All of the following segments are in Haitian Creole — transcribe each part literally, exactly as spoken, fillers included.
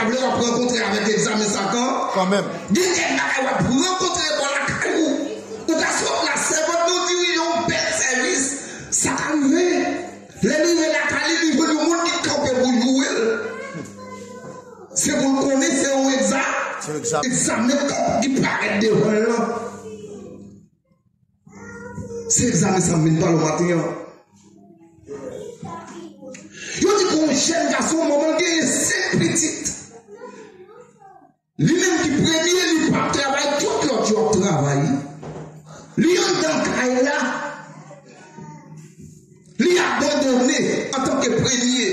Sa vle w ap rankontre avèk egzamen sa kan? Kanmenm. Gen kèk bagay w ap rankontre bò lakay ou. Ou ka sot la, sèvant nou dirije yon bèl sèvis. Sa ka rive. Lè li rive lakay li, li jwenn yon moun ki kanpe pou joure l. Se pou l konnen se yon egza-, Se yon egzamen. Egzamen kòb ki parèt devan l lan. Se egzamen sa m vin pale w maten an. Yo di gon jèn gason, manman l genyen senk pitit. Li menm ki premye, li p ap travay, tout lòt yo ap travay. Li anndan kay la, li abandone antanke premye.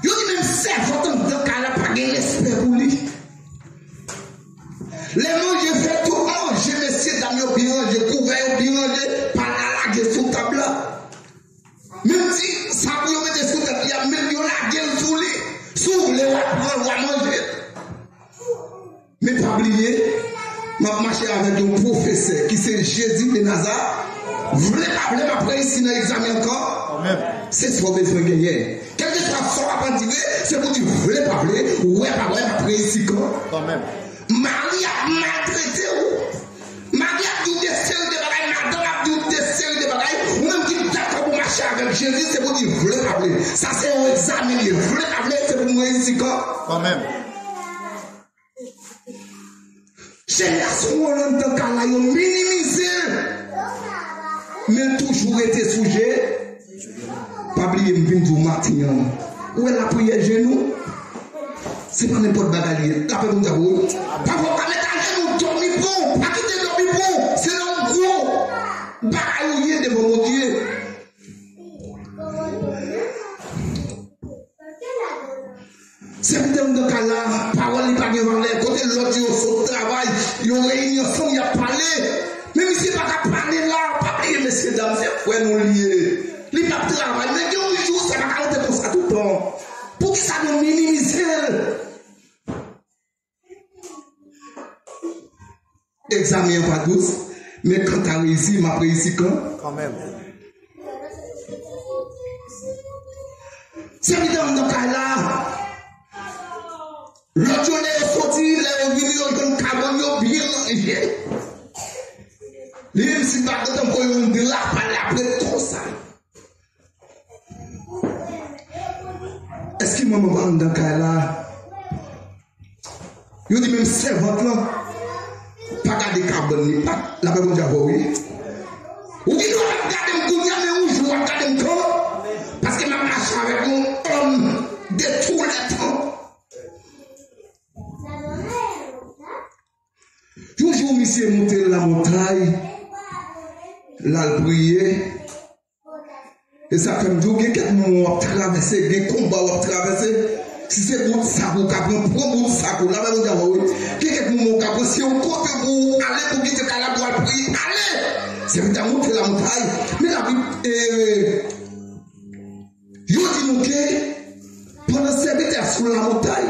Yo di menm sèvant anndan kay la pa gen respè pou li. Lè manje fèt, tout manje, mesye dam yo byen ranje, kouvè yo byen ranje, pa la lage sou tab la. Menm ti sa pou yo mete sou tèt li a, menm yo lage l sou li. Si w vle w a pran, w a manje. Men pa bliye, m ap mache avèk yon pwofesè ki se Jezi de Nazaret. Vle pa vle, m ap reyisi nan egzamen an kan. Kanmenm. Se sa w bezwen genyen. Kèlkeswa sa w ap andire, se pou di vle pa vle, wè pa wè, m ap reyisi kan. Kanmenm. Mari ap maltrete w. Mari ap di w de seri de bagay, madanm ap di w de seri de bagay. Ou menm ki dakò pou mache avèk Jezi, se pou di vle pa vle. Sa se yon egzamen li ye. Vle pa vle, se pou m reyisi kan. Kanmenm. Jèn gason an anndan kay la, yo minimize l. Men l toujou rete sou je. Pa bliye m vin di w maten an. Ou wè lapriyè jenou? Se pa nenpòt bagay li ye. Lapè Bondye avè w. Pafwa w ka met ajenou, dòmi pran w. Pa kite dòmi pran w. Se nan gwo bagay ou ye devan Bondye. Sèvitè anndan kay la, pawòl li pa gen valè. Kote lòt yo sot travay, yo reyini ansanm, y ap pale. Men misye pa ka pale la, pa bliye mesye dam, se frè nou li ye. Li p ap travay, men gen yon jou sa pa ka rete konsa toutan. Poukisa nou minimize l? Egzamen an pa dous, men kanta reyisi, m ap reyisi kan? Kanmenm. Sèvitè anndan kay la, lòt yo lè yo soti, lè yo vini, yo jwenn kabann yo byen ranje. Li menm si pa gentan voye yon dra, pa l ap ret konsa. Èske manman pa anndan kay la? Yo di menm sèvant lan pa gade kabann li, pa, lapè Bondye avè w, wi. Ou gen dwa pa gade m kounye a, men yon jou w ap gade m kan, paske m ap mache avèk yon òm de tou lè tan. Yon jou, misye moute lamontay, l al priye. E sa fè m di w, gen kèk moman w ap travèse, gen konba w ap travèse. Si se bout sak ou ka pran, pran bout sak ou. Lapè Bondye avè w, wi. Gen kèk moman w ka pran, se yon kote pou w ale, pou kite kay la, pou w al priye, ale! Sèvitè a moute lamontay. Men Labib, e, yo di nou ke pandan sèvitè a sou lamontay,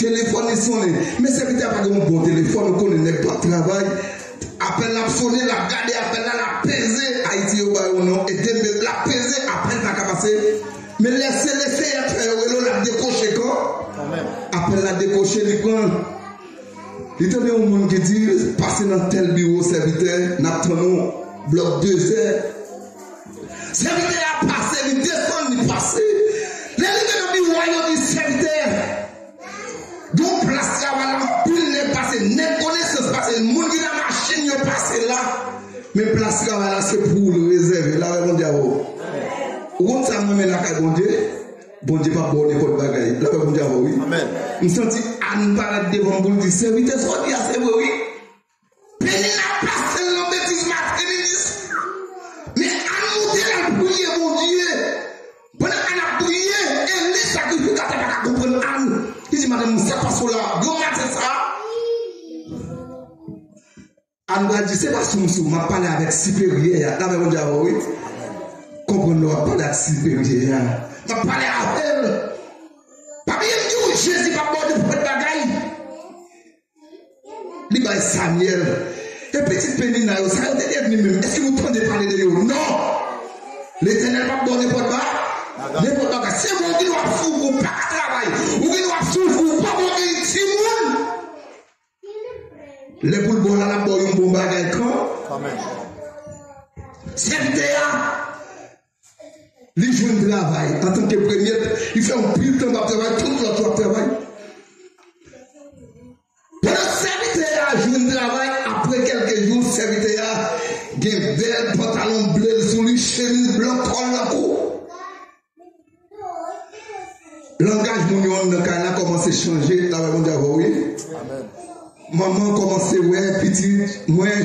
telefòn li sonnen. Men sèvitè a pa gen yon bon telefòn, ou konnen nèg pa travay. Apèl la ap sonnen, l ap gade apèl la, l ap peze. Ayiti yo ba yo non, ede m, l ap peze, apèl pa ka pase. Men lè se le Seyè k fè yo rele w, l ap dekwoche kan. Kanmenm. Apèl la dekwoche, li pran l. Li tande yon moun ki di, "Pase nan tèl biwo, sèvitè, n ap tann ou, blòk dezè." Sèvitè a pase, li desann, li pase. Lè li rive nan biwo a, yo di, "Sèvitè, gen yon plas travay la, anpil nèg pase, nèg konesans pase, moun ki nan machin yo pase la. Men plas travay la, se pou ou l rezève." Lapè Bondye avè w. Ou konn sa m renmen lakay Bondye? Bondye p ap ba w nenpòt bagay. Lapè Bondye avè w, wi. Amèn. M santi Ann parèt devan m pou l di, "Sèvitè, sa w di a se vre, wi." Penina pase l nan betiz maten, li di, men Ann moute l al priye Bondye. Pandan Ann ap priye, Eli sakrifikatè pa ka konprann Ann. Li di, "Madanm, sa k pase w la, granmaten sa a?" Ann pral di, "Se pa sou m, sou m, m ap pale avèk siperyè a." Lapè Bondye avè w, wi. Konprann lè w ap pale ak siperyè a. M ap pale avè l. Pa bliye m di w, Jezi p ap ba w nenpòt bagay. Li bay Samyèl. E pitit Penina yo, sa yo te devni menm? Èske nou tande pale de yo? Non! Letènèl p ap ba w nenpòt ba-, Nenpòt bagay. Se bon, ou gen dwa ap soufri, ou pa ka travay. Ou gen dwa ap soufri, ou pa ka gen timoun. Lè pou l ba w la, l ap ba w yon bon bagay kan. Sèvitè a, li jwenn travay antanke premye, li fè yon pil tan l ap travay, tout lòt yo ap travay. Pandan sèvitè a jwenn travay, apre kèlke jou, sèvitè a gen bèl pantalon ble l sou li, chemiz blan, kòl lan kou. Langaj moun yo anndan kay la kòmanse chanje, travay Bondye avè w, wi. Manman kòmanse wè pitit mwen,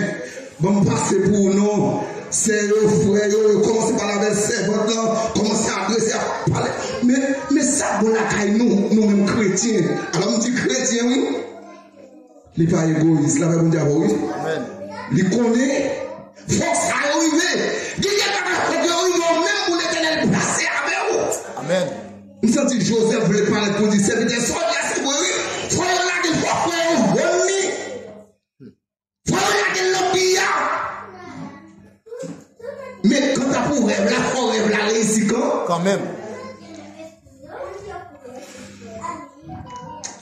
ban m pase pou ou non. Sè yo, frè yo, yo kòmanse pale avè l, sèvant lan kòmanse adrese, ap pale. Men, men sa bon lakay nou, nou menm kretyen. Alò m di kretyen, wi. Li pa egoyis, l avè Bondye avè w, wi. Li konnen fòk sa yo rive. Gen kèk bagay fòk yo rive, ou menm pou Letènèl pase avè w. M santi Jozèf vle parèt pou di sèvitè, sa w di a se vre, wi. Fò yo lage l, fò frè yo jwenn li. Fò yo lage l nan pi a. Men kanta pou rèv la, fò rèv la reyisi kan. Kanmenm.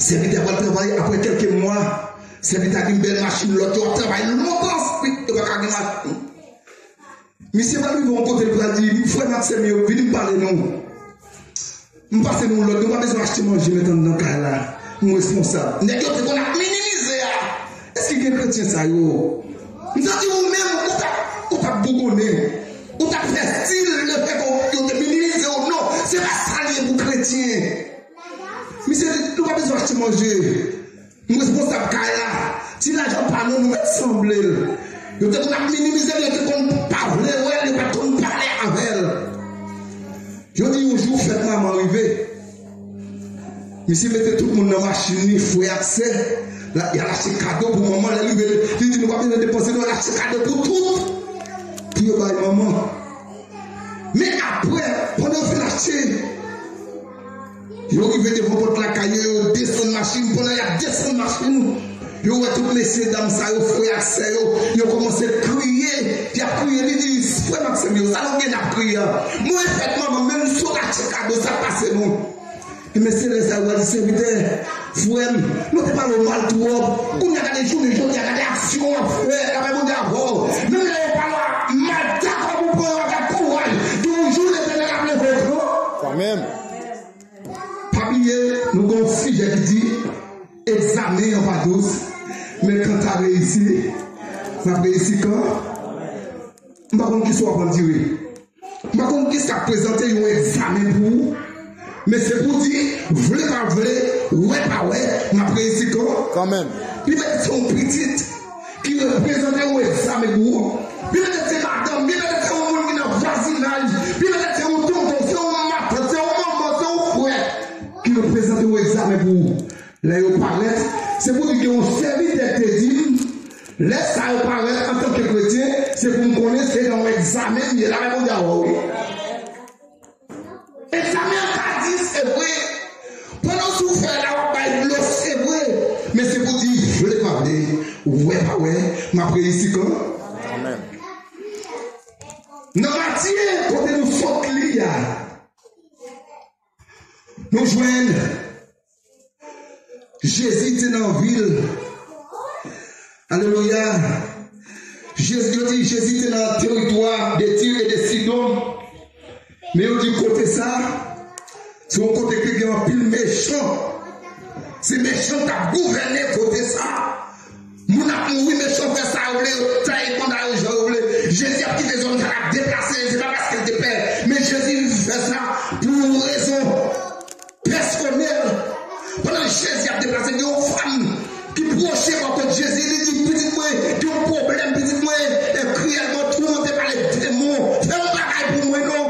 Sèvitè a pral travay, apre kèlke mwa, sèvitè a gen bèl machin, lòt yo ap travay lontan, yo pa ka gen machin. Misye pral rive yon kote, li pral di, frè m ak sè m yo, vin m pale nou. M pase nou lòd, nou pa bezwen achte manje met anndan kay la. M responsab. Nèg yo te konn ap minimize a. Èske gen kretyen sa yo? M santi ou menm, ou t ap, ou t ap bougonnen. Ou t ap fè stil lefètke yo te minimize w. Non, se pa sa l ye pou kretyen. Misye di, nou pa bezwen achte manje. M responsab kay la. Ti lajan pa nou, nou mèt sanble l. Yo te konn ap minimize l, yo te konn pa vle wè l, yo pa t konn pale avè l. Yo di yon jou fèt manman rive. Misye mete tout moun nan machin li, frè ak sè. L ap, y al achte kado pou manman, lè l rive, li di nou pa bezwen depanse non, l achte kado pou tout. Pou yo bay manman. Men apre, pandan yo fin achte, yo rive devan pòt lakay yo, yo desann machin, pandan y ap desann machin, yo wè tout mesye dam sa yo, frè ak sè yo, yo kòmanse kriye, y ap kriye, li di, frè m ak sè m yo, sa nou gen n ap kriye a? Mwen fèt manman, menm si w ta achte kado, sa k pase nou? Ebyen, se lè sa yo pral di sèvitè, frè m, nou te pale w mal twòp. Kounye a gade jounen jodi a, gade aksyon w ap fè, gade Bondye avè w. Menm lè yo pale w mal, dakò pou pran yo avèk kouraj. Gen yon jou Letènèl ap leve w gran. Kanmenm. Pa bliye, nou gen yon sijè ki di, egzamen an pa dous, men kanta reyisi, n ap reyisi kan? M pa konn kisa w ap dire. M pa konn kisa k prezante yon egzamen pou ou, men se pou di, vle pa vle, wè pa wè, n ap reyisi kan? Kanmenm. Li mèt se yon pitit ki reprezante yon egzamen pou ou. Li mèt se madanm, li mèt se yon moun ki nan vwazinaj, li mèt se yon tonton, se yon matant, se yon manman, se yon frè ki reprezante yon egzamen pou ou. Lè yo parèt, se pou di gen yon sèvitè k te di m, lè sa yo parèt antanke kretyen, se pou m konnen se nan yon egzamen m ye la, men Bondye a wè w, wi. Egzamen an ka di, se vre. Pandan w sou fèy la, w ap bay dlo, se vre. Men se pou di, vle pa vle, wè pa wè, m ap reyisi kan? Kanmenm. Nan Matye, kote nou sot li a, nou jwenn Jezi te nan vil. Alelouya. Jezi, yo di Jezi te nan teritwa de Tir e de Sidon. Men yo di kote sa, se yon kote ki gen anpil mechan. Se mechan k ap gouvène kote sa. Moun ap mouri, mechan fè sa yo vle, yo taye banda yo jan yo vle. Jezi ap kite zòn sa l ap deplase, se pa paske l te pè, men Jezi fè sa pou yon rezon pèsonèl. Pandan Jezi ap deplase, gen yon fanm ki pwoche bò kot Jezi, li di, pitit mwen gen yon pwoblèm, pitit mwen e kriyèlman toumante pa ledemon. Fè yon bagay pou mwen non.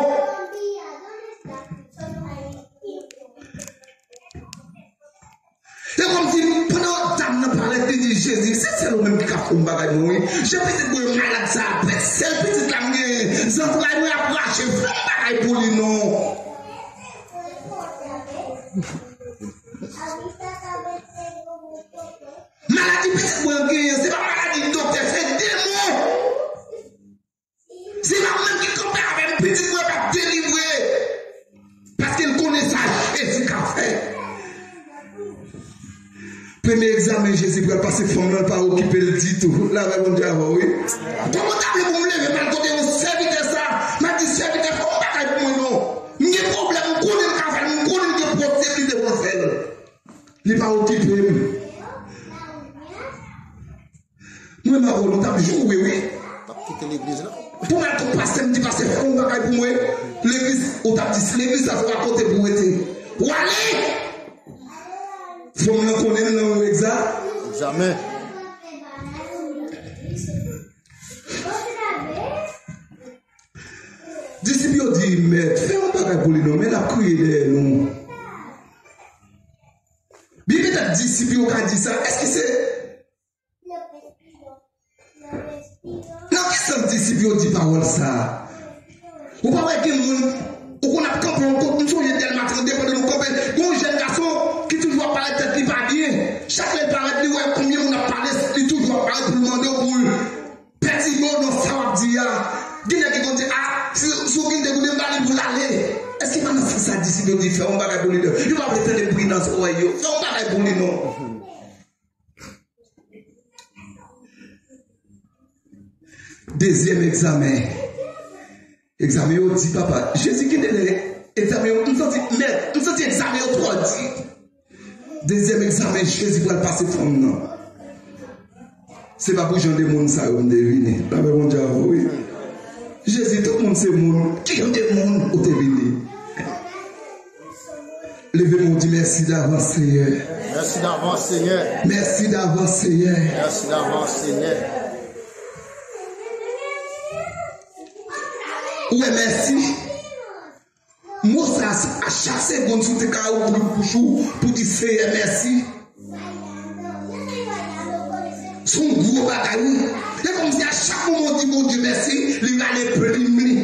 E kòmsi pandan dam nan parèt, li di Jezi, se sèl ou menm ki ka fè yon bagay pou mwen, wi. Jan pitit mwen malad sa a pèt, sèl pitit la m genyen, zantray mwen ap rache, fè yon bagay pou li non. Maladi pitit mwen genyen, se pa maladi doktè, se demon. Se pa mwen ki kanpe avè m, pitit mwen p ap delivre. Premye egzamen Jezi pral pase fanm nan, l pa okipe l ditou. Lapè Bondye avè w, wi. Kòman w ta vle pou m leve m al kote yon sèvitè sa, m ap di, "Sèvitè, fè yon bagay pou mwen non. M gen pwoblèm, m konnen l ka fè l, m konnen l gen posiblite pou l fè l." Li pa okipe m. Mwen, m ap wè w, nou t ap joure, wi. T ap kite legliz la. Pou m al kot pastè, m di, "Pastè, fè yon bagay pou mwen." Legliz, ou t ap di, "Legliz la, se pa kote pou w rete." W ale! Fanm nan konnen l nan yon egza. Egzamen. Disip yo di, "Mèt, fè yon bagay pou li non, men l ap kriye dèyè nou." Bib petèt disip yo ka di sa, èske se Nan ki sans disip yo di pawòl sa a? Ou pa wè gen moun, ou konn ap kanpe yon kote, m sonje Dèlma trannde pandan nou kanpe, gen yon jèn gason ki toujou ap parèt tèt li pa byen. Chak lè l parèt, li wè konbyen moun ap pale, li toujou ap parèt pou l mande w pou l pètibe w nan sa w ap di a. Gen nèg ki konn di, "A, si, si w gen de goud, m ba li pou l ale." Èske pa nan sans sa disip yo di, "Fè yon bagay pou li non?" Yo pa vle tande bri nan zòrèy yo. Fè yon bagay pou li non. Dezyèm egzamen. Egzamen yo di, papa. Jezi gen de lè egzamen yo, m santi, mèt, m santi egzamen yo twò di. Dezyèm egzamen Jezi pral pase fanm nan. Se pa pou jan de moun sa yo m te vini. Lapè Bondye avè w, wi. Jezi, tout moun se moun. Ki jan de moun ou te vini? Leve men w, di, "Mèsi davans, Senyè." Mèsi davans, Senyè. Mèsi davans, Senyè. Mèsi davans, Senyè. Ou wè mèsi? Mo sa, a chak segonn, si w te ka ouvri bouch ou pou di, "Senyè, mèsi." Se yon gwo bagay, wi. E kòmsi a chak moman w di Bondye mèsi, li rale plim li.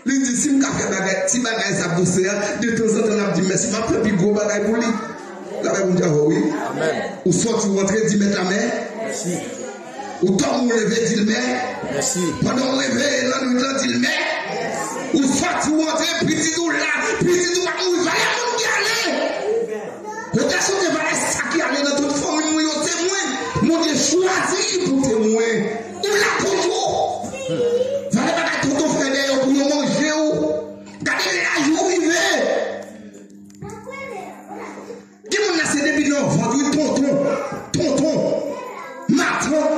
Li di, "Si m ka fè bagay, ti bagay sa pou Senyè a, detanzantan l ap di m mèsi, m ap fè pi gwo bagay pou li." Lapè Bondye avè w, wi. Amèn. Ou sòti, ou antre, di, "Mèt la, mè." Mèsi. Ou dòmi, ou leve, di l, "Mè." Mèsi. Pandan w reveye lannwit lan, di l, "Mè." Ou sòti, ou antre, pitit ou la, pitit ou pa mouri, valè moun ki ale. Ou te sonje valè sa ki ale nan tout fanmi mwen yo, se mwen. Bondye chwazi pou te mwen. Ou la toujou. Valè bagay tonton fè dèyè w pou yo manje w. Gade laj ou rive. Gen moun nan se depi nan vant, wi, tonton, tonton, matant,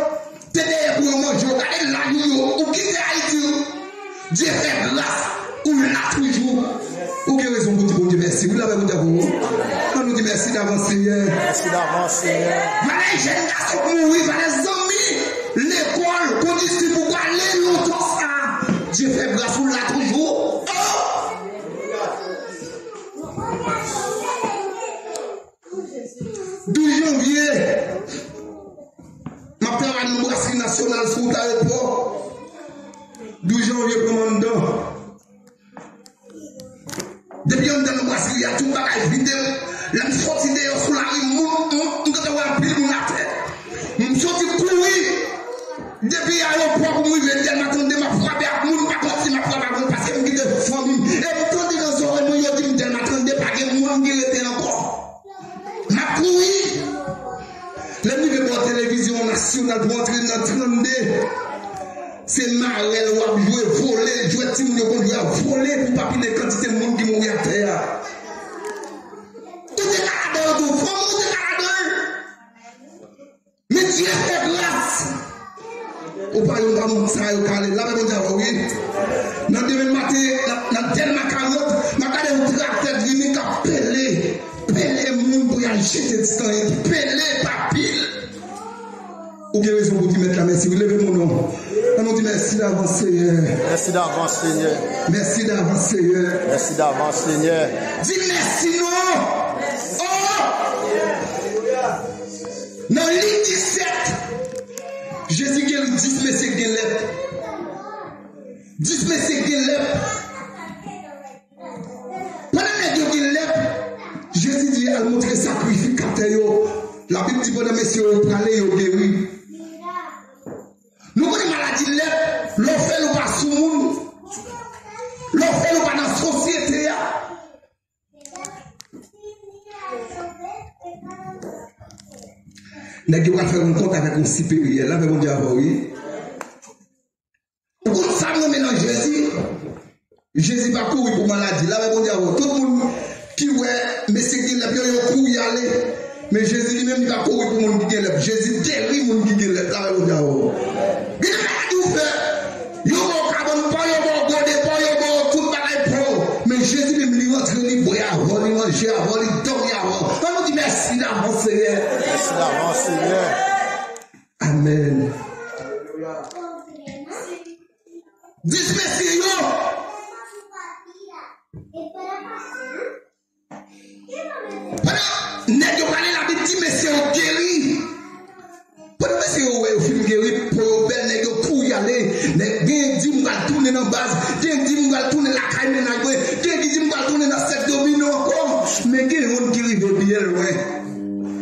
te dèyè pou yo manje w. Gade laj ou yo, ou kite Ayiti, wi. Dye fè gras, ou la toujou. Ou gen rezon pou di Bondye mèsi. Wi, lapè Bondye avè w. Ann nou di mèsi davans, Senyè. Mèsi davans, Senyè. Valè jèn gason k mouri, valè zanmi lekòl, kondisip ou pale lontan sa. Dye fè gras, ou la toujou. Oh! Douz janvye, m ap travay nan brasri nasyonal sou wout ayewopò. Douz janvye pran m anndan. Depi anndan nan brasri a, tout bagay vide. Lè m sòti deyò sou lari, moun, moun, m gentan wè anpil moun atè. M soti kouri depi ayewopò pou m rive Dèlma trannde, m ap frape ak moun, m pa konn si m ap frape ak moun, paske m kite fanmi m. E m tande nan zòrèy mwen, yo di m Dèlma trannde, pa gen moun ki rete ankò. M ap kouri. Lè m rive bò televizyon nasyonal pou antre nan trannde, se marèl w ap jwe, vole, jwèt timoun yo konn jwe a, vole pou papinen kantite moun ki mouri atè a. Ou te ka ladan l tou, fanmi w te ka ladan l. Men Dye fè gras. Ou pa yon pa moun sa yo kale. Lapè Bondye avè w, wi. Nan demen maten, nan, nan Dèlma karant, m ap gade yon traktè vini k ap pele. Pele moun pou y al jete ti tan yo. Pele pa pil. Ou gen rezon pou di Mèt la mèsi, wi. Leve men w non. Ann nou di mèsi davans, Senyè. Mèsi davans, Senyè. Mèsi davans, Senyè. Mèsi davans, Senyè. Di mèsi non. Oh! Nan Lik disèt, Jezi geri dis mesye k gen lèp. Dis mesye k gen lèp. Pandan nèg yo gen lèp, Jezi di, "Al montre sakrifikatè yo." Labib di, pandan mesye yo prale, yo geri. Nou konnen maladi lèp, lè w fè l, ou pa sou moun. Lè w fè l, ou pa nan sosyete a. Nèg yo pral fè rankontre avèk yon siperyè. Lapè Bondye avè w, wi. Ou konn sa m renmen nan Jezi? Jezi pa kouri pou maladi. Lapè Bondye avè w. Tout moun ki wè mesye ki gen lèp yo, yo kouri ale. Men Jezi li menm, li pa kouri pou moun ki gen lèp. Jezi geri moun ki gen lèp. Lapè Bondye avè w. Gen de maladi ou fè, yo ba w kabann pa w, yo ba w gode pa w, yo ba w tout bagay pa w. Men Jezi menm, li rantre, li bwè avè w, li manje avè w, li dòmi avè w. Ann nou di mèsi davans, Senyè. Mèsi davans, Senyè. Amèn. Dis mesye yo. Pandan nèg yo prale, Labib di mesye yo geri. Pandan mesye yo wè yo fin geri, po yo bèl, nèg yo kouri ale. Nèg, gen di m pral tounen nan baz, gen di m pral tounen lakay mennaj mwen, gen di m pral tounen nan sèk domino ankò. Men gen youn ki rive byen lwen.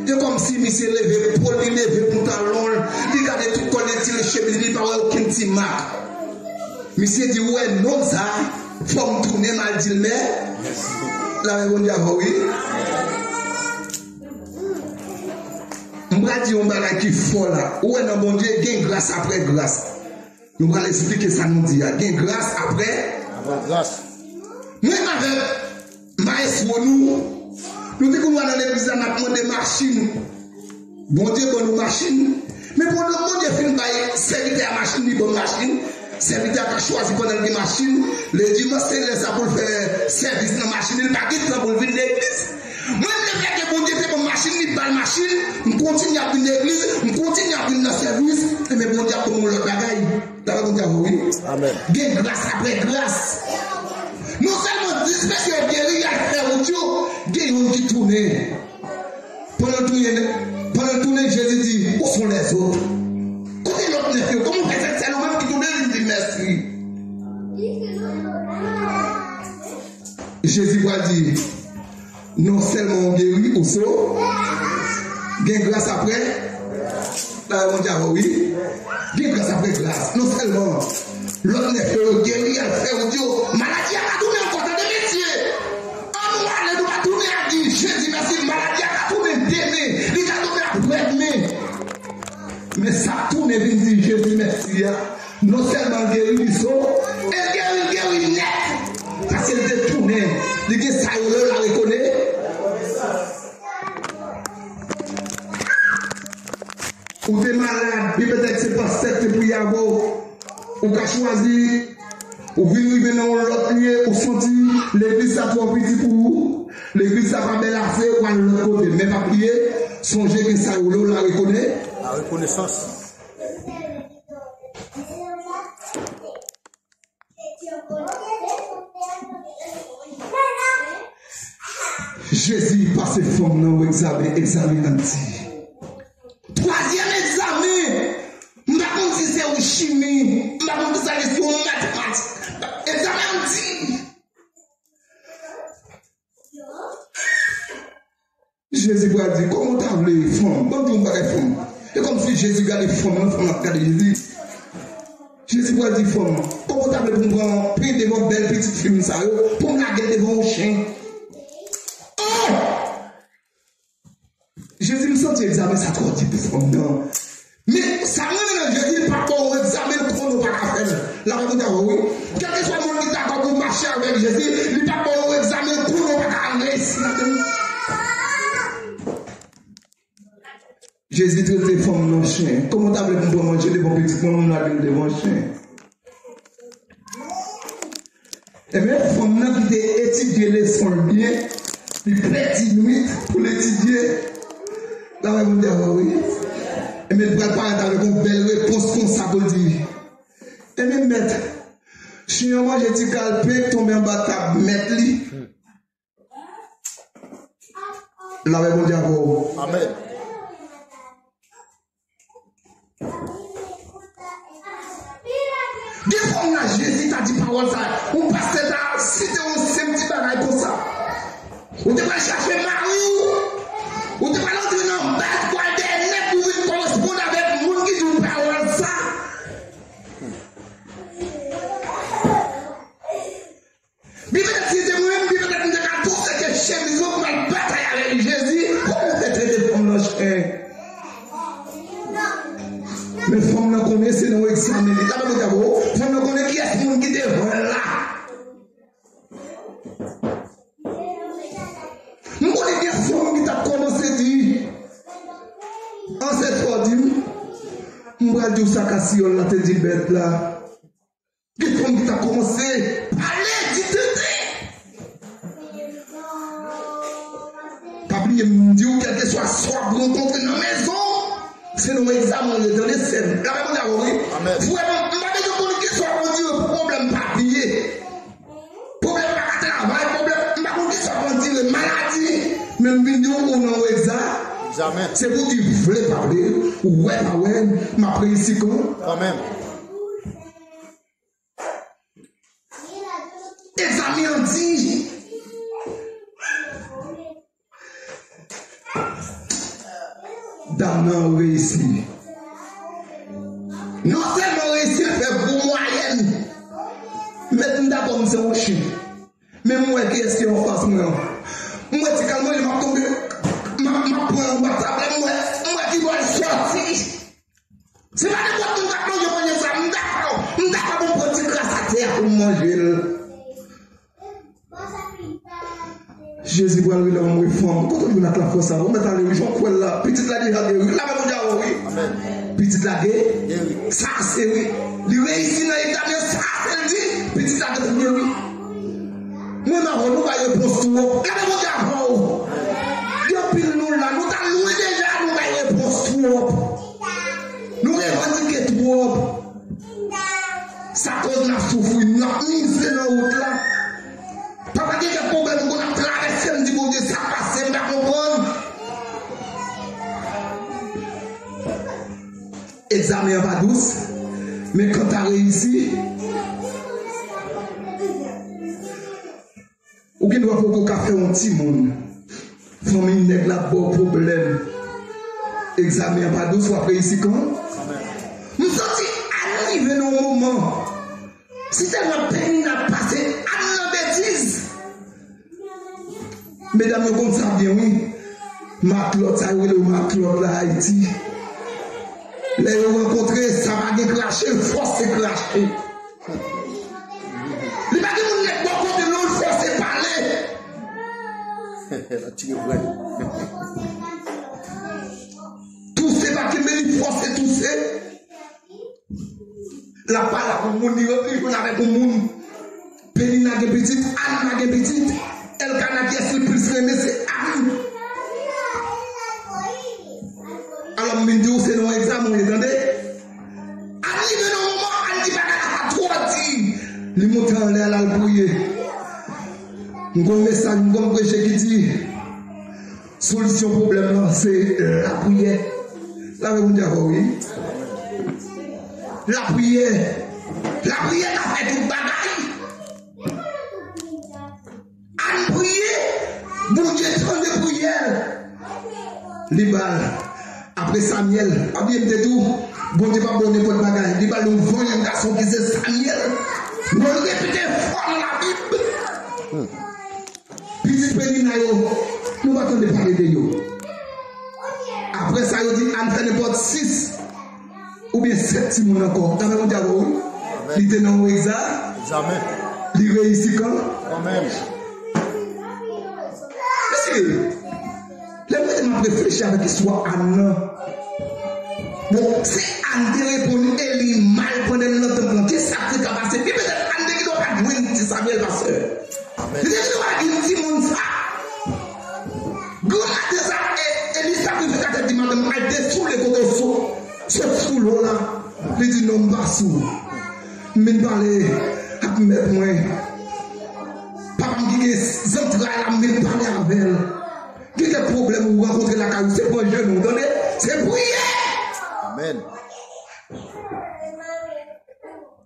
E kòmsi misye leve po l, li leve pantalon l, li gade tout kò l, li tire chemiz li, li pa wè okenn ti mak. Misye di, ou wè nonm sa, fò m tounen m al di l mè. Lapè Bondye avè w, wi. M pral di yon bagay ki fò la. Ou wè nan Bondye, gen gras apre gras. Nou pral eksplike sa nou di a. Gen gras apre. Apre gras. Mwen avèk mayestwo nou, nou te konn al nan legliz la, n ap mande machin. Bondye ban nou machin. Men pandan Bondye fin bay sèvitè a machin, li ban m machin. Sèvitè a ka chwazi pandan l gen machin. Ledimanch, se lè sa pou l fè sèvis nan machin. Li pa gen tan pou l vin legliz. Mwen, lefètke Bondye te ban m machin, li ba l machin, m kontinye ap vin legliz, m kontinye ap vin nan sèvis, enben Bondye ap ban m yon lòt bagay. Dapre Bondye avè w, wi. Amèn. Gen gras apre gras. Non sèlman dis mesye yo geri, y al fè wout yo, gen youn ki tounen. Pandan l tounen, pandan l tounen, Jezi di, où sont les autres? Kote lòt nèf yo? Kòman w fè sèt sèl ou menm ki tounen vin di mèsi? Jezi pral di, non sèlman ou geri, ou sove, gen gras apre. Dapre Bondye avè w, wi. Gen gras apre gras. Non sèlman lòt nèf yo geri, y al fè wout yo, maladi a ka tounen ankò, tande mesye. Ann nou ale, nou pa tounen a di Jezi mèsi, maladi a ka tounen demen, li ka tounen aprèdemen. Men sa k tounen vin di Jezi mèsi a, non sèlman l geri, li sove, e l geri, l geri nèt. Paske l te tounen, li gen sa yo rele la rekonesans. Ou te malad, byen petèt se pastè k te priye avè w. Ou ka chwazi, ou vin rive nan yon lòt lye, ou santi legliz sa twò piti pou ou, legliz sa pa bèl ase, ou al lòt kote. Men pa bliye, sonje gen sa yo rele la rekone-, la rekonesans. Jezi pase fanm nan yon egzamen, egzamen an di. Twazyèm egzamen, m pa konn si se yon chimi, m pa konn si se yon matematik. Egzamen an di. Jezi pral di, kòman w ta vle fanm? Ban m di yon bagay fanm. E kòmsi Jezi gade fanm nan, fanm nan ap gade Jezi. Jezi pral di fanm, kòman w ta vle pou m pran pen devan bèl pitit fi m sa yo, pou m lage l devan yon chen? Oh! Jezi, m santi egzamen sa twò di pou fanm nan. Men, sa m renmen nan Jezi, li pa ba w egzamen l konnen w pa ka fè l. Lapè Bondye avè w, wi. Kèlkeswa moun ki dakò pou mache avèk Jezi, li pa ba w egzamen l konnen w pa ka reyisi ladan l. Jezi trete fanm nan chen. Kòman w ta vle pou m pran manje devan pitit mwen, m lage l devan chen? Ebyen, fanm nan ki te etidye leson l byen, li pèdi nwit pou l etidye. Lapè Bondye avè w, wi. Ebyen, li pral parèt avèk yon bèl repons konsa pou l di, ebyen, mèt, chen an manje ti kal pen k tonbe anba tab mèt li. Lapè Bondye avè w. Amèn. Gen fanm la, Jezi ta di pawòl sa, yon pastè ta site yon senp ti bagay konsa. Ou te pral chache mari w, ou te pral antre nan baz pou al dèyè nèg pou vin koresponn avèk moun ki di w pawòl sa. Byen petèt si se mwen menm, byen petèt m te ka pouse ke chemiz mwen pou m al batay avèk Jezi, kòman w fè trete fanm nan chen? Sa men li. Tann Bondye avè w. Fò nou konnen kiyès moun ki devan l la. M konnen gen fanm ki t ap kòmanse di, ansèt fò di m, m pral di w sa kasiyòl la te di bèt la. Gen fanm ki t ap kòmanse pale di tenten. Pa bliye, m di w, kèlkeswa sa w ap rankontre nan mezon, se nan yon egzamen w ye, tande sè m. Lapè Bondye avè w, wi. Amèn. Vrèman, m pa bezwen konn kisa w ap andire pou pwoblèm, pa bliye. Pwoblèm pa ka travay, pwoblèm, m pa konn kisa w ap andire, maladi. Men m vin di w, ou nan yon egza-, egzamen. Se pou di vle pa vle, ou wè pa wè, m ap reyisi kan. Kanmenm. Egzamen an di. Dam nan reyisi. Non sèlman reyisi, l fè bon mwayèn. Mèt m dakò, m se yon chen. Men m wè kiyès ki anfas mwen an. M wè ti kal manje m ap tonbe. M ap, m ap pran anba tab la, m wè, m wè ki bò l sòti. Se pa nenpòt moun k ap manje manje sa, m dakò, m dakò pou m pran ti kras atè a pou m manje l. Jezi pral rele yon move fanm. Kote w jwenn ak lafwa sa a? Ou mèt ale wi, jan w kwè l la. Pitit la deja geri. Lapè Bondye avè w, wi. Amèn. Pitit la ge-, geri. Sa se wi. Li reyisi nan egzamen, sa se l di. Pitit la gentan geri. Mwen m avè w, nou bay repons twòp. Lapè Bondye avè w. Gen anpil nou la, nou t al lwen deja, nou bay repons twòp. Nou revandike twòp. Sa koz n ap soufri, n ap mize nan wout la. Papa, gen kèk pwoblèm m konn ap travèse, m di, Bondye, sa k pase, m pa konprann. Egzamen an pa dous, men kanta reyisi, ou gen dwa poko ka fè yon timoun. Fanmi nèg la ba w pwoblèm. Egzamen an pa dous, w ap reyisi kan? M santi Ann rive nan yon moman. Si tèlman Penina pase Ann nan betiz. Medam yo konn sa byen, wi. Matlòt, sa yo rele yo matlòt la Ayiti. Lè yo rankontre, sa pa gen krache, fòse krache. Li pa gen moun nèt bò kote l, non, l fòse pale. L ap tire pran. Touse pa kenbe li, fòse touse. L ap pale ak yon moun, li, li jwenn avèk yon moun. Penina gen pitit, Anna gen pitit. Elkana, kiyès li plis renmen, se Ann. Alò, m vin di w, se nan yon egzamen w ye, tande? Ann rive nan moman, Ann di bagay la twò di. Li monte anlè, l al priye. M gon mesaj, m gon preche ki di, solisyon pwoblèm lan, se lapriyè. Lapè Bondye avè w, wi. Lapriyè. Lapriyè ka fè tout bagay. Ann priye, Bondye tande priyè l. Li ba l. Apre Samyèl, pa bliye m te di w, Bondye pa ba w nenpòt bagay. Li ba l yon van jenn gason ki se Samyèl. Yo repete fò nan Labib. Pitit Penina yo, nou pa tande pale de yo. Apre sa, yo di, Ann fè nenpòt sis oubyen sèt timoun ankò. Tanpri Bondye avè w, wi. Li te nan yon egza-, egzamen. Li reyisi kan? Kanmenm. Mesye, lè m rete m ap reflechi avèk istwa Ann nan. Bon, se Ann te reponn Eli mal pandan l nan tanp lan. Kisa k te ka pase? Pi petèt Ann te gen dwa pa t jwenn ti Samyèl, pastè. Amèn. Li te gen dwa di timoun sa. Granmaten sa, e, Eli sakrifikatè di madanm, al desoule kote w sou, sot sou lò la. Li di, non, m pa sou. M vin pale ak mèt mwen. Papa m ki gen zantray la, m vin pale avè l. Gen kèk pwoblèm ou rankontre lakay ou, se pran jenou, tande? Se priye! Amèn.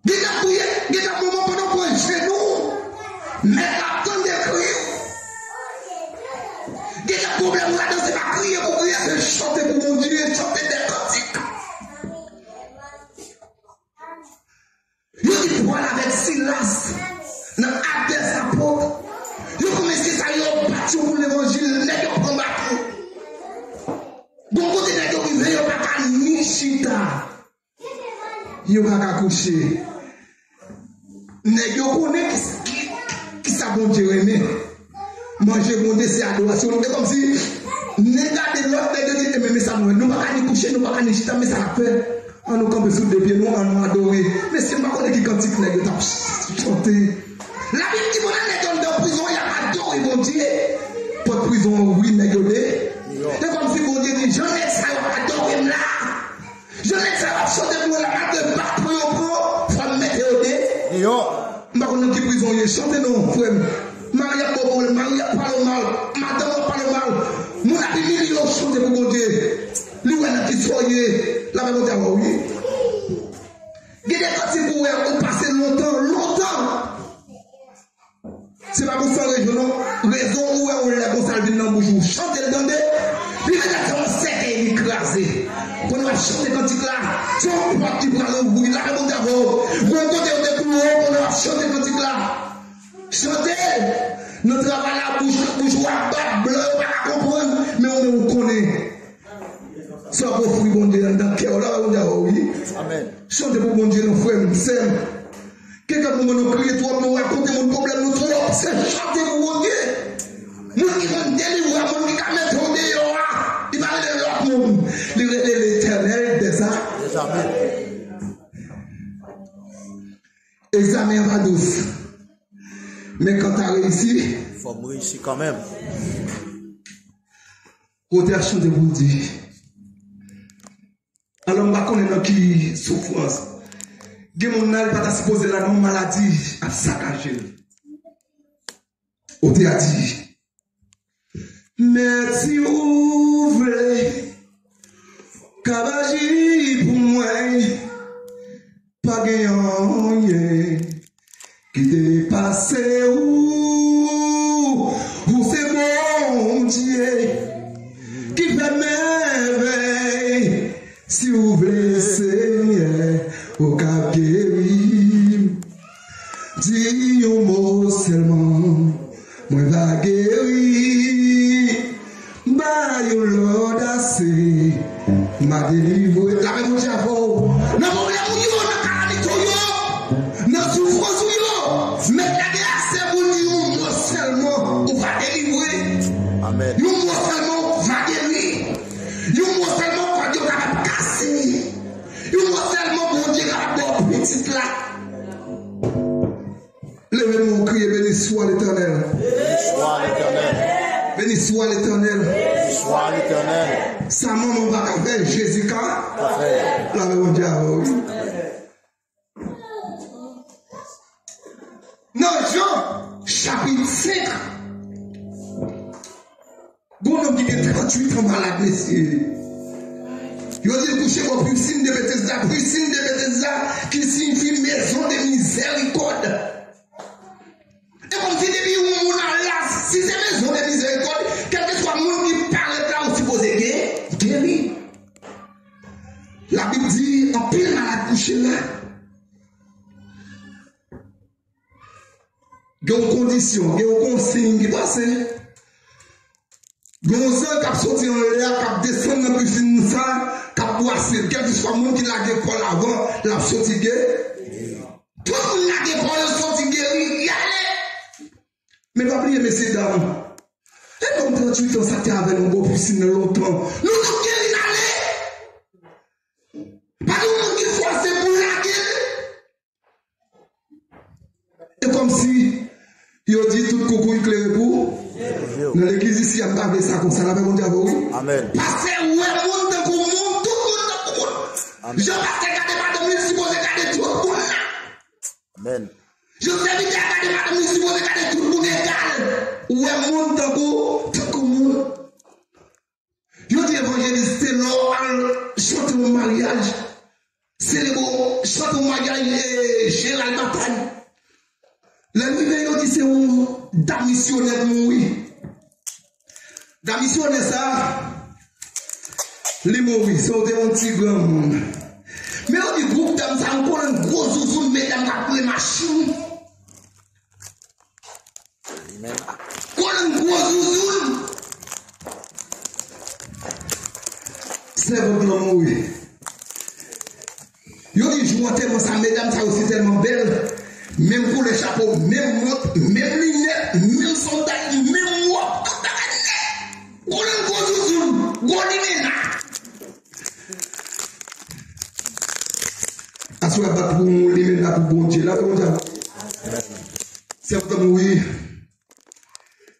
Gen kèk priye, gen kèk moman pandan w pran jenou, mèt la ap tande kri w. Gen kèk pwoblèm ou ladan, se pa kriye pou kriye, se chante pou Bondye, chante de kantik. Yo te pran l avèk Silas nan Ak dè Apot. Yo kòmanse sa yo bat yo pou levanjil, nèg yo pran baton. Gon kote nèg yo rive, yo pa ka ni chita. Yo pa ka kouche. Nèg yo konnen ki, ki, ki sa Bondye renmen. Manje Bondye se adorasyon. E kòmsi nèg gade lòt nèg yo di, e men, men sa nou, nou pa ka ni kouche, nou pa ka ni chita, men sa n ap fè. An nou kanpe sou de pye nou, an nou adore. Mesye, m pa konnen ki kantik nèg yo t ap ch- chante. Labib di, pandan nèg yo anndan prizon, y ap adore Bondye. Pòt prizon an ouvri, nèg yo de. E kòmsi Bondye di, jan nèg sa yo ap adore m la. Jan nèg sa yo ap chante pou mwen la, malgre bak pou yo pran, fò m mete yo de. M pa konn nan ki prizon w ye, chante non, frè m. Mari ap ba w pwoblèm, mari ap pale w mal, madanm ap pale w mal. Moun ap imilye w, chante pou Bondye. Li wè nan ki sa w ye, lapè Bondye avè w, wi. Gen de kantik ou wè, ou pase lontan, lontan. Se pa pou san rezon non. Rezon ou wè yon lè konsa l vin nan bouch ou. Chante l tande. Li mete se yon sèkèy li kraze. Pandan w ap chante kantik la, se yon pòt ki pral ouvri. Lapè Bondye avè w. Gon kote yo te klouwe w pandan w ap chante kantik la. Chante l. Nan travay la, bouch, bouch ou ap bat, blan yo pa ka konprann, men ou menm ou konnen. Sa w ap ofri Bondye anndan kè w la, Bondye a wè w, wi. Amèn. Chante pou Bondye non, frè m, sè m. Gen kèk moman nou kriye twòp, nou rakonte moun pwoblèm nou twòp. Se chante pou Bondye. Moun ki konn delivre a, moun ki ka mete w deyò a, li pa rele lòt moun. Li rele Letènèl dèza. Dèzame. Egzamen an pa dous. Men kan ta reyisi, fò m reyisi kanmenm. Kote a chante pou l di. Alò, m pa konnen nan ki soufrans. Gen moun nan, li pa ta sipoze la, non, maladi ap sakaje l. Ote a di, men si ou vle, kab aji pou mwen, pa gen anyen ki depase ou, ou se Bondye ki fè mèvèy. Si ou vle, Senyè, ou ka geri m. Di yon mo sèlman, mwen va geri. Ba yo lòd ase, m a delivre. Lapè Bondye avè w. Nan pwoblèm ou yo, nan kalamite w yo, nan soufrans ou yo, Mèt la gen aksè pou l di yon mo sèlman, ou va delivre. Amèn. Yon mo sèlman, ou va geri. Yon mo sèlman, kòd yo kapab kase. Yon mo sèlman, Bondye kapab ba w pitit la. Leve men w, kriye, beni swa Letènèl. Beni swa Letènèl. Beni swa Letènèl. Beni swa Letènèl. Sa manman pa ka fè, Jezi ka. Ka fè. Lapè Bondye avè w, wi. Nan Jan, chapit senk, gon nonm ki gen tranntuit an malad, mesye. Yo di l kouche bò pisin de Betesda, pisin de Betesda ki siyifi maison de miséricorde. E kòmsi depi yon moun al la, si se maison de miséricorde, kèlkeswa moun ki parèt la, ou sipoze gen geri. Labib di, anpil malad kouche la. Gen yon kondisyon, gen yon konsiy ki pase. Gen yon zanj k ap soti anlè a, k ap desann nan pisin sa, k ap bwase l. Kèlkeswa moun ki lage kò l avan, l ap soti geri. Tout moun lage kò yo soti geri, y ale. Men pa bliye, mesye dam. E nonm tranntuit an sa te avè nou bò pisin nan lontan. Nou tout geri n ale. Pa gen moun ki fòse pou lage l. E kòmsi yo di tout koukouy klere pou. Nan legliz isi a, m pa vle sa konsa. Lapè Bondye avè w, wi. Amèn. Pastè wè moun tankou moun, tout moun tankou moun. Amèn. Jan pastè gade madanm li, li sipoze gade tout moun nan. Amèn. Jan sèvitè a gade madanm li, li sipoze gade tout moun egal. Ou wè moun tankou, tankou moun. Yo di evanjelis se lè w al chante yon maryaj, selebre yon, chante yon maryaj, e, Jeneral Batay. Lè l rive, yo di se yon dam misyonè k mouri. Dam misyonè sa, li mouri, se te yon ti granmoun. Men yo di gwoup dam sa, yon kolonn gwo zouzoun, medam k ap boule machin. Kolonn gwo zouzoun. Sèvant lan mouri. Yo di jou Antèman sa, medam sa yo si tèlman bèl. Menm koulè chapo, menm mont, menm linèt, menm sanday, menm wòb, tout bagay nèt. Gwo lang, gwo zouzoun, gwo limena. Aswè bat pou limena pou Bondye. La, Bondye. Sèvant lan mouri.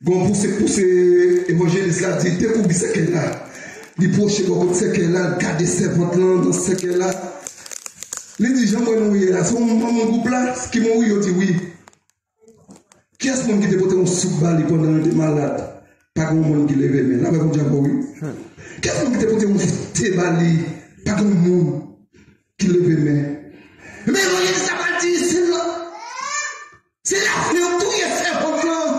Gon pouse, pouse evanjelis la di, te koubi sèkèy la. Li pwoche bò kot sèkèy la, l gade sèvant lan nan sèkèy la. Li di, jan mwen nou ye la, se yon manm gwoup la ki mouri, yo di wi. Kiyès moun ki te pote yon soup ba li pandan l te malad? Pa gen yon moun ki leve men. Lapè Bondye avè w, wi. Kiyès moun ki te pote yon te ba li? Pa gen yon moun ki leve men. Men evanjelis la pral di isit la. Se lafen yo touye sèvant lan.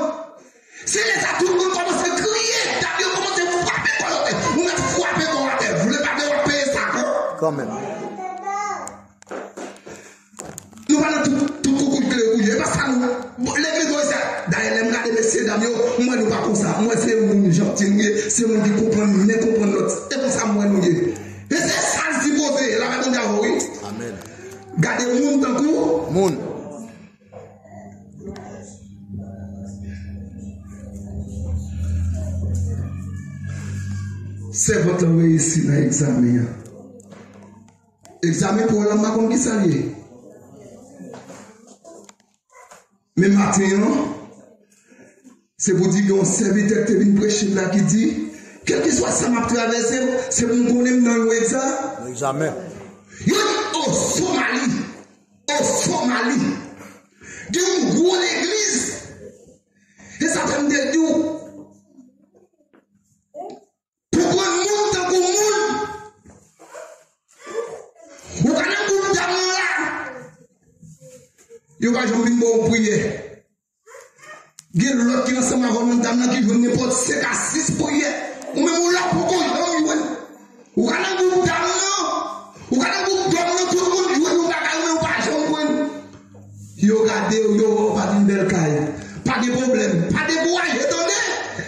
Se lè sa tout moun kòmanse kriye, dam yo kòmanse frape kò yo atè. Ou mèt frape kò w atè, vle pa vle w ap peye sa, kan. Kanmenm. Nou pa nan tout, tout koukouy kle kouyè. E pa sa nou. Bon, legliz nou sa. Dayè, lè m gade mesye dam yo, m wè nou pa konsa. M wè se moun janti nou ye, se moun ki konprann, men konprann lòt. E konsa m wè nou ye. E se sa l sipoze ye. Lapè Bondye avè w, wi. Amèn. Gade moun tankou moun. Sèvant lan reyisi nan egzamen an. Egzamen pou w la, m pa konn kisa l ye. Men maten an, se pou di gen yon sèvitè ki te vin preche la ki di, kèlkeswa sa m ap travèse, se pou m konnen m nan yon egza-, egzamen. Yo di, o Somali, o Somali, gen yon gwo legliz. E sa fè m te di w, pou pran moun tankou moun. Ou ka nan gwoup dam nan la. Yo pa janm vin ba w priyè. Gen lòt ki ansanm avè w nan dam nan ki jwenn nenpòt senk a sis priyè. Ou menm ou la poko janm jwenn. Ou ka nan gwoup dam nan. Ou ka nan gwoup dòm nan, tout moun jwenn yon bagay, ou menm ou pa janm jwenn. Yo gade w, yo wè w pa t yon bèl kay. Pa gen pwoblèm. Pa dekouraje, tande.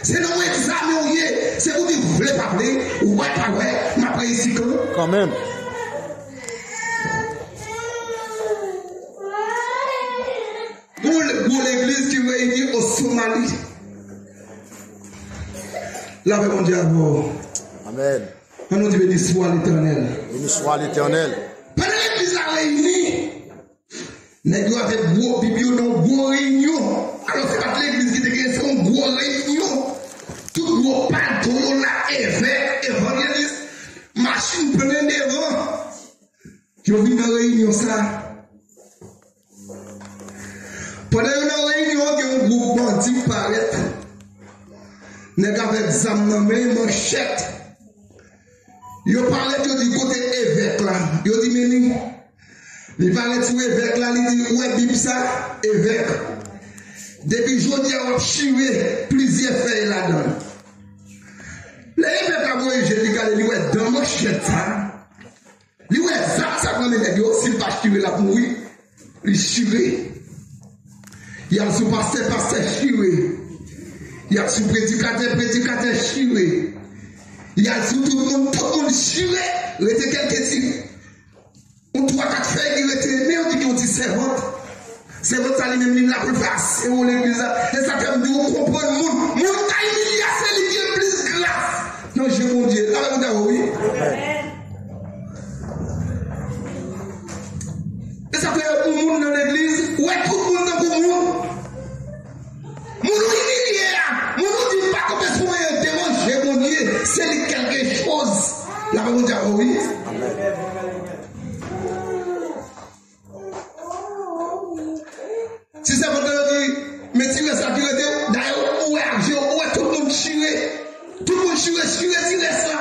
Se nan yon egzamen w ye. Se pou di vle pa vle, wè pa wè, m ap reyisi kan. Kanmenm. Gwo, gwo legliz ki reyini o Somali. Lapè Bondye avè w. Amèn. An nou di, beni swa Letènèl. Beni swa Letènèl. Pandan legliz la reyini, nèg yo avèk gwo bib yo nan gwo reyinyon. Alò, se pa t legliz ki te genyen, se yon gwo reyinyon. Tout gwo patwon yo la, evèk, evanjelis, machin plen devan. Yo vin nan reyinyon sa. Pandan yo nan reyinyon an, gen yon gwoup bandi k parèt. Nèg avèk zam nan men, manchèt. Yo parèt, yo di, kote evèk la? Yo di, men li. Li parèt sou evèk la, li di, ou wè bib sa? Evèk. Depi jodi a, w ap chire plizyè fèy ladan l. Lè evèk la voye je l, li gade, li wè dan manchèt sa. Li wè zam sa k nan men nèg yo, si l pa chire, l ap mouri. Li chire. Y al sou pastè, pastè chire. Y al sou predikatè, predikatè chire. Y al sou tout moun, tout moun chire. Rete kèlke ti, yon twa, kat fèy ki rete. Men yo di gen yon ti sèvant. Sèvant sa li menm, li la pou l fè asewo legliz la. E sa fè m di w konprann moun. Moun ka imilye, se li ki gen plis gras nan je Bondye. Lapè Bondye avè w, wi. E sa fè yon moun nan legliz, ou wè tout moun tankou moun. Moun ou imilye a, moun ou di m pa kanpe sou anyen devan je Bondye, se li kèlke choz. Lapè Bondye avè w, wi. Si sèvant lan yo di, men ti rès la ki rete, dayè ou wè ak je w, ou wè tout moun chire. Tout moun chire, chire ti rès la.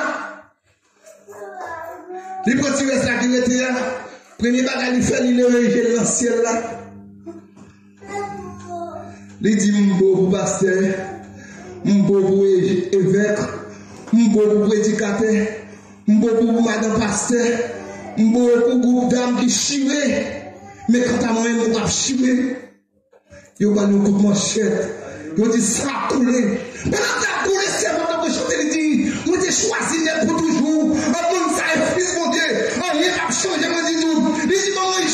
Li pran ti rès la ki rete a. Premye bagay li fè, li leve je l nan syèl la. Li di, m bo pou pastè, m bo pou e-, evèk, m bo pou predikatè, m bo pou madanm pastè, m bo pou gwoup dam ki chire. Men kanta mwen, m p ap chire. Yo ba l yon kout manchèt. Yo di, san ap koule. Pandan l ap koule, sèvant lan chante, li di, mwen te chwazi nèg pou toujou. An moun sa e fis Bondye. Anyen p ap chanje mwen ditou. Li di, ban mwen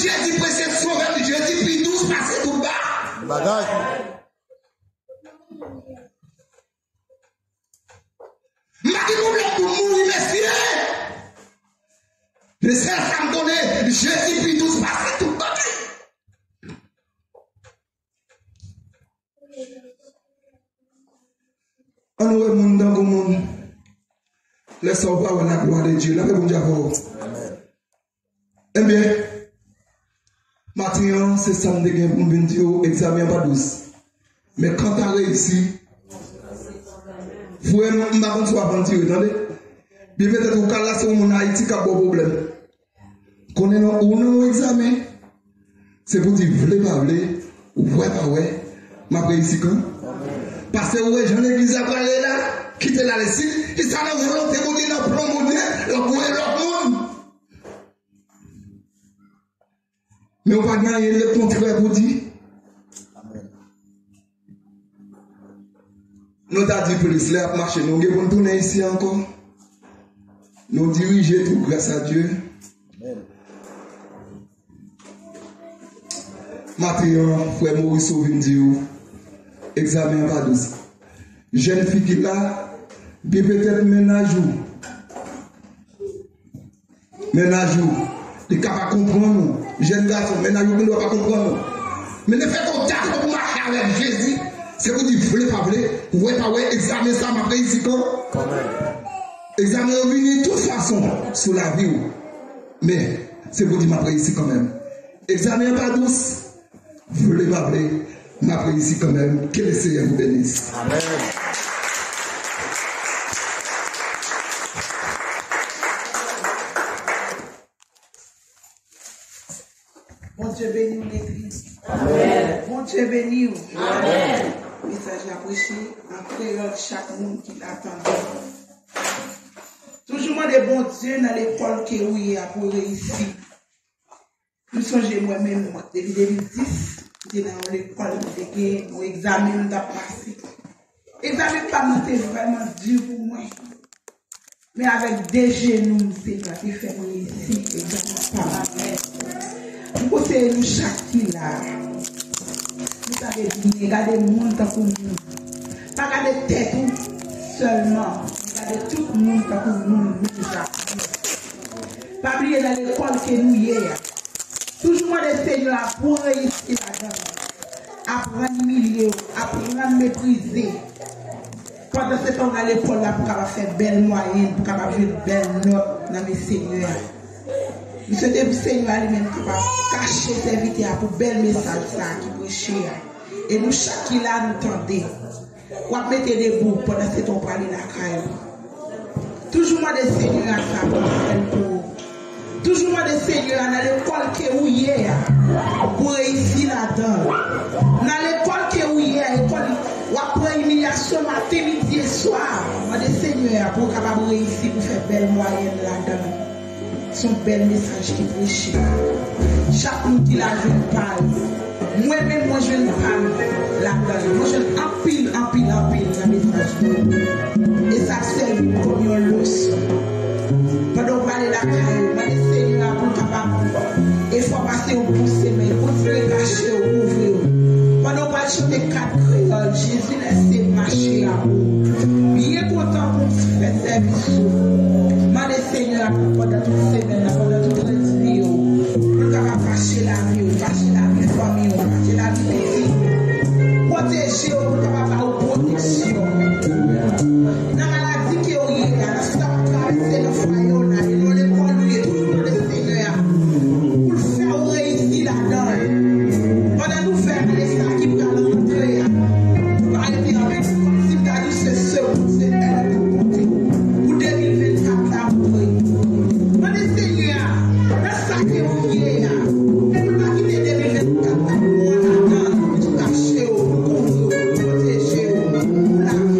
Bagay. M pa gen pwoblèm pou mouri, mesye. Men sèl sa m konnen, Jezi pi dous pase tout bagay. Ann wè moun tankou moun. Lè sa w pa wè la gloire de Dieu. Lapè Bondye avè w. Ebyen, maten an, se sa m te gen pou m vin di w, egzamen an pa dous. Men kanta reyisi, frè m, m pa konn si w ap ann tire, tande. Byen petèt ou ka la se yon moun Ayiti k ap ba w pwoblèm. Konnen non, ou nan yon egzamen, se pou di vle pa vle, vwè pa wè, m ap reyisi kan. Paske ou wè jan legliz la prale la, kite l ale. Si, si sa nan volonte Bondye, nan plan Bondye, l ap voye lòt moun. Men ou pa gen anyen lekontrè pou di. Nou ta di plis, lè ap mache, nou gen pou n tounen isi ankò. Nou dirije tou, gras a Dye. Maten an, frè Morisseau vin di w, egzamen an pa dous. Jèn fi ki la, byen petèt mennaj ou. Mennaj ou, li ka pa konprann ou. Jèn gason, mennaj ou gendwa pa konprann ou. Men lefètke w dakò pou mache avèk Jezi, se pou di vle pa vle, wè pa wè, egzamen sa m ap reyisi kan. Egzamen yo vini tout fason sou lavi w. Men, se pou di m ap reyisi kanmenm. Egzamen an pa dous. Vle pa vle, m ap reyisi kanmenm. Ke le Seyè vous bénisse. Amèn. Bondye beni w, legliz. Amèn. Bondye beni w. Amèn. Mesaj la preche an kreyòl, chak moun ki la tande. Toujou mande Bondye nan lekòl ke ou ye a pou reyisi. M sonje mwen menm, depi de mil dis, m te nan yon lekòl, m te gen yon egzamen m t ap pase. Egzamen pa m nan te vrèman di pou mwen. Men avèk de jenou m te la, te fè m reyisi egzamen pa m. M konseye nou chak ki la, nou gade byen, gade moun tankou moun. Pa gade tèt ou sèlman, men gade tout moun tankou moun, moun sa. Pa bliye nan lekòl ke nou ye a. Toujou mande Senyè a pou reyisi ladan l. Aprann imilye w, aprann meprize. Pandan se tan w nan lekòl la pou w kapab fè bèl mwayèn, pou w kapab jwenn bèl nòt nan men Senyè a. M swete pou Senyè a li menm kapab kache sèvitè a pou bèl mesaj sa a ki preche a. E nou chak ki la, nou tande. W ap mete debou pandan se tan w prale lakay ou. Toujou mande Senyè a sa pou l fè l pou ou. Toujou mande Senyè a nan lekòl ke ou ye a, pou reyisi ladan l. Nan lekòl ke ou ye a, lekòl w ap pran imilyasyon maten, midi e swa. Mande Senyè a pou w kapab reyisi, pou fè bèl mwayèn ladan l. Se yon bèl mesaj ki preche. Chak moun ki la jwenn pa l. Mwen menm, mwen jwenn pa m ladan l. Mwen jwenn anpil, anpil, anpil nan mesaj mwen. E sa ap sèvi m kòm yon leson. Pandan w prale lakay ou, mande Senyè a pou l kapab fè w pase yon bon semèn, kontinye kache w, kouvri w. Pandan w pral chante kat kreyòl, Jezi lèse mache avè w. Byen kontan pou w fè sèvis ou. Mande Senyè a pandan tout semèn nan, pandan tout rès vi w, pou l kapab kache lavi w, kache lavi fanmi w, kache lavi pitit ou. Pwoteje w, pou l kapab ba w pwoteksyon. Nan maladi ke w ye a, nan sa w ap travèse nan fwaye w la, e nan lekòl ou ye, toujou mande Senyè a pou l fè w reyisi ladan l. Pandan nouvèl ane sa a ki pral rantre a, nou pa rete anpil, se kòmsi m ta di w se segonn, se è k ap konte pou de mil vennkat la antre. Mande Senyè a, nan sa ke ou ye a, pou l pa kite de mil vennkat la pran w ladan l, pou l kache w, pou l kouvri w, pou l pwoteje w, pou lavi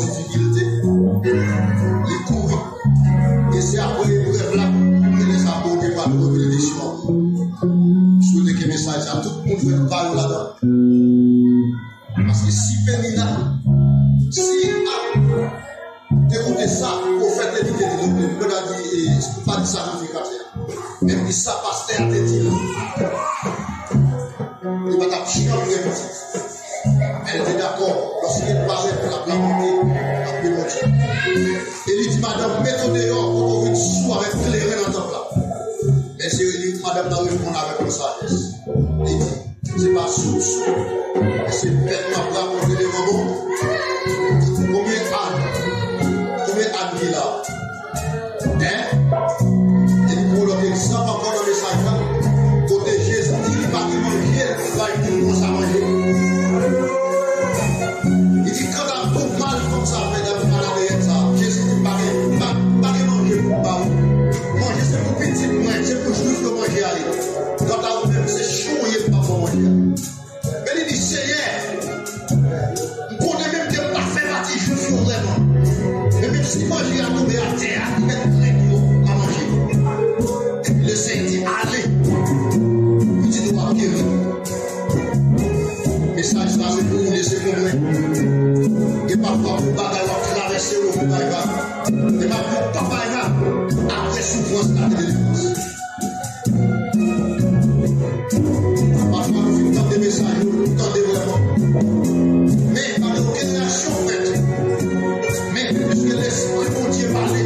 difikilte, li kouri. E se apre eprèv la, pou mwen, lè sa pou te pral reveleksyon. M swete ke mesaj sa, tout moun fè pa yo ladan. Paske si Penina, si Ann te koute sa pwofèt Eli te di, nou, nou pa di, e, pa di sakrifikatè a. Men di sa pastè a te di l. Li pa t ap janm gen pitit. Men l te dakò, lòske l parèt, l ap lamante, ap louwe Bondye. E li di madanm, mete w deyò, kote w vin sou avèk kleren nan tanp la. Men se li, madanm nan reponn avèk yon sajès. Li di, se pa sou, sou, men se pèp m ap rakonte devan Bondye. Konbyen Ann? Konbyen Ann ki la? Hein? E nou pran lòt egzanp ankò nan mesaj la, kote Jezi di li pa gen manje, li bay moun konsa manje. Li di, kanta pou mal fanm sa fè nan maladeyèn sa, Jezi di, pa gen, pa, pa gen manje pou m ba ou. Manje se pou pitit mwen, se pou Jwif yo manje a ye. Kanta ou menm, se chou w ye, m p ap ba w manje a. Men li di, Senyè, m konnen menm ke m pa fè pati Jwif yo vrèman. Men menm si manje a tonbe atè a, li mèt plen pou yo pa manje. Epi Lesenyè di, ale, pitit ou ap geri. Mesaj sa se pou ou, li se pou mwen. Gen pafwa pou bagay w ap travèse yo pou bay va. E m ap di w, pa bay va, apre soufrans la gen delivrans. Pafwa nou fin tande mesaj yo, nou tande vrèman. Men pa gen okenn reyaksyon fèt. Men piske Lespri Bondye pale,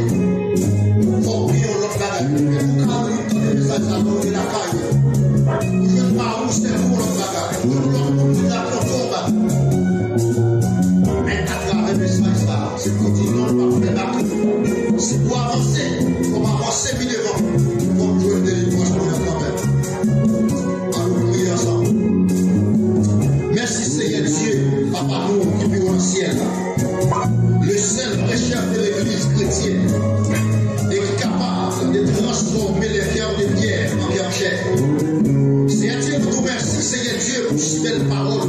fòk gen yon lòt bagay. Men ou ka ri, tande mesaj sa, nou te lakay ou. Ou jwenn mari w sèvi w yon lòt bagay. Ou jwenn lòt moun ki rakonte w bagay. Men atravè mesaj sa, se kontinyan w ap fè bak. Si pou avanse, fò w avanse pi devan. Fò w jwenn delivrans pou mwen kanmenm. Ann nou priye ansanm. Mèsi, Senyè Dye, Papa nou ki pi wo nan syèl la. Le seul vrai chef de l'église chrétienne et qui est capable de transformer les cœurs de pierre en cœurs de chair. Senyè Dye, nou di w mèsi, Senyè Dye, pou si bèl pawòl.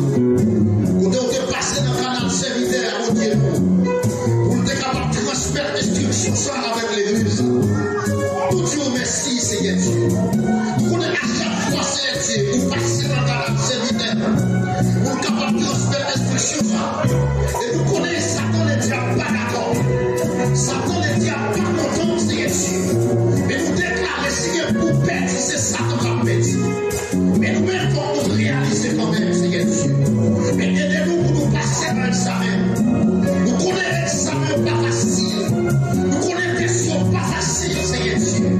Kote w te pase nan kanal sèvitè a, Bondye nou, pou l te kapab transmèt enstriksyon sa avèk legliz. Nou di w mèsi, Senyè Dye. Nou konnen a chak fwa, Senyè Dye, ou pase nan kanal sèvitè, pou l kapab transmèt enstriksyon sa. E nou konnen Satan ledyab pa dakò. Satan ledyab pa kontan, Senyè Dye. Men nou deklare, si gen pou pèdi, se Satan k ap pèdi. Men nou menm, fòk nou reyalize kanmenm, Senyè Dye. Men ede nou pou nou pase nan egzamen. Nou konnen egzamen yo pa fasil. Nou konnen tès yo pa fasil, Senyè Dye.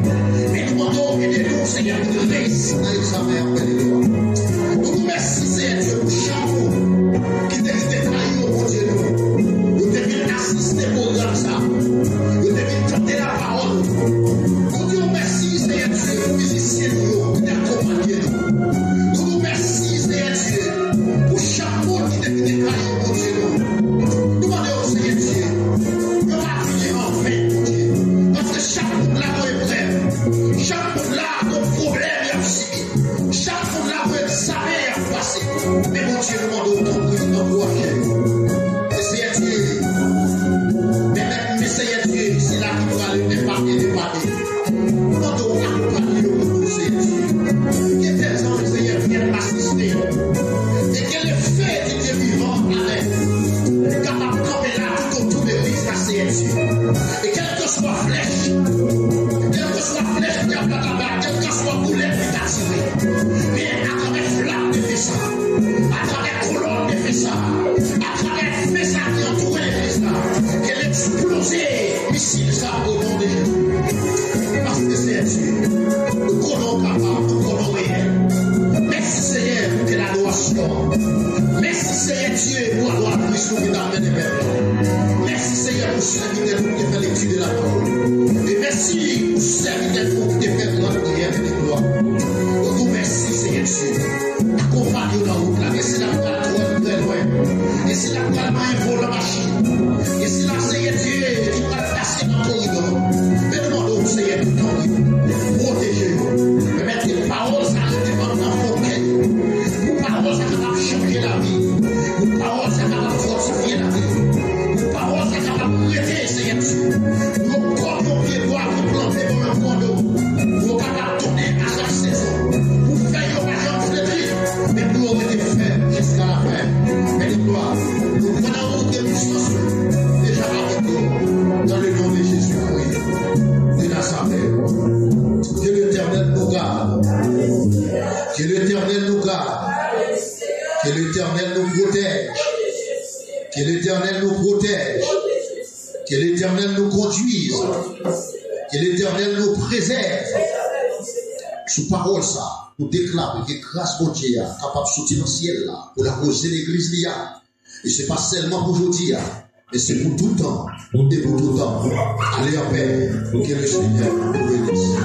Men nou mande w ede nou, Senyè, pou nou reyisi nan egzamen an, Pè de glwa. Nou di w mèsi, Senyè Dye, pou chak moun ki te kite kay yo, Bondye nou. Yo te vin asiste pwogram sa. Yo te vin tande lapawòl ou. Nou di w mèsi, Senyè Dye, pou mizisyen nou yo ki te akonpanye nou. Nou di w mèsi, Senyè Dye, pou chak moun ki te kite kay yo, Bondye nou. Nou mande w, Senyè Dye, yo pa vini anven, Bondye. Paske chak moun la gon eprèv. Chak moun la gon pwoblèm y ap sibi. Chak moun la gon egzamen y ap pase. Men Bondye, nou mande w tanpri ankouraje yo. E Senyè Dye, men, men, men Senyè Dye, sila ki prale epate, epate. Nou mande w akonpanye yo pou nou, Senyè Dye. Ke dèzanj, Senyè, vyen asiste yo. E ke lefe ki te vivan avèk kapab kanpe la toutotou legliz la, Senyè Dye. E kèlkeswa flèch, kèlkeswa flèch dyab la ta bay, kèlkeswa boulèt li ta tire, men atravè flap de fe sa, atravè kolòn de fe sa, atravè fe sa ki antoure legliz la, ke l eksploze misil sa o non de Jezi. Paske, Senyè Dye, nou konnen w kapab, nou konnen w reyèl. Mèsi, Senyè, pou ke ladorasyon. Mèsi, Senyè Dye, pou adorasyon ki ta mennen pèp la. Mèsi, Senyè, pou sèvitè nou ki te fè lekti de lapawòl. E mèsi pou sèvitè nou ki te fè gran priyè de glwa. Nou di w mèsi, Senyè Dye. Akonpanye yo nan wout la. Gen sila ki pral twò trè lwen. Gen sila ki pral manyen volan machin. Gen sila, Senyè Dye, ki pral pase nan koridò. Men nou mande w, Senyè, pou tanpri, pwoteje yo. Pèmèt ke pawòl sa rete anndan fon kè yo. Pou pawòl sa kapab chanje lavi. Pou pawòl sa kapab fòtifye lavi. Pou pawòl sa Que l'Éternel nous protège. Que l'Éternel nous conduise. Que l'Éternel nous préserve. Sou pawòl sa, nou deklare ke gras Bondye a kapab soti nan syèl la pou l awoze legliz li a. E se pa sèlman pou jodi a, men se pou tout tan e pou tout tan. Ale anpè, ke le Seigneur vous bénisse.